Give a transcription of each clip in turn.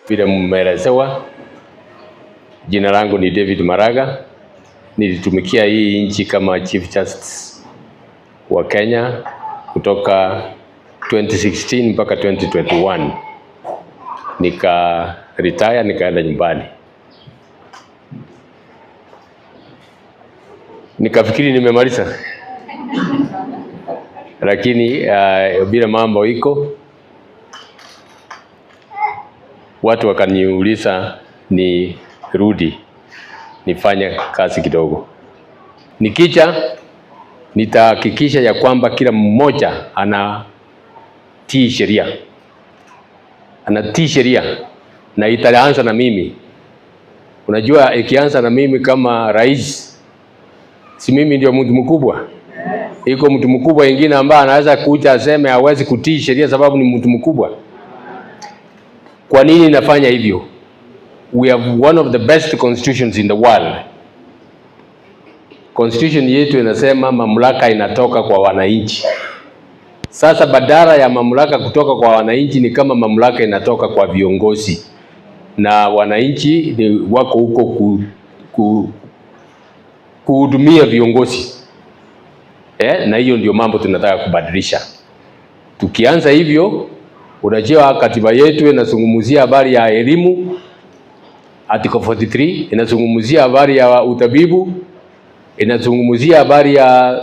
Vile mmeelezewa, jina langu ni David Maraga. Nilitumikia hii nchi kama Chief Justice wa Kenya kutoka 2016 mpaka 2021. Nika retire nikaenda nyumbani. Nikafikiri nimemaliza, lakini bila mambo iko, watu wakaniuliza ni rudi nifanye kazi kidogo. Nikija nitahakikisha ya kwamba kila mmoja anatii sheria, anatii sheria, na itaanza na mimi. Unajua, ikianza na mimi kama rais, si mimi ndio mtu mkubwa? Iko mtu mkubwa ingine ambaye anaweza kuja aseme hawezi kutii sheria sababu ni mtu mkubwa? Kwa nini nafanya hivyo? We have one of the best constitutions in the world. Constitution yetu inasema mamlaka inatoka kwa wananchi. Sasa badala ya mamlaka kutoka kwa wananchi, ni kama mamlaka inatoka kwa viongozi, na wananchi ni wako huko kuhudumia viongozi. Na hiyo ndio mambo tunataka kubadilisha. Tukianza hivyo, unajua katiba yetu inazungumzia habari ya elimu, Article 43 inazungumzia habari ya utabibu, inazungumzia habari ya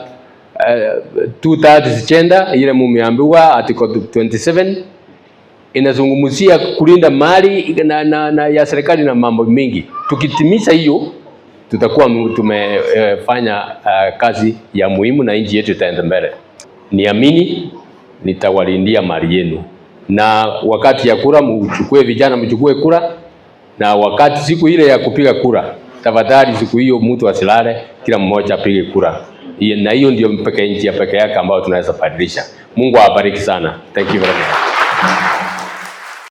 2/3 gender ile mumeambiwa, Article 27 inazungumzia kulinda mali na ya serikali na mambo mengi. Tukitimiza hiyo tutakuwa tumefanya kazi ya muhimu na nchi yetu itaenda mbele. Niamini nitawalindia mali yenu, na wakati ya kura mchukue vijana, mchukue kura, na wakati siku ile ya kupiga kura, tafadhali siku hiyo mtu asilale, kila mmoja apige kura. Na hiyo ndio peke njia peke yake ambayo tunaweza badilisha. Mungu awabariki sana. Thank you very much.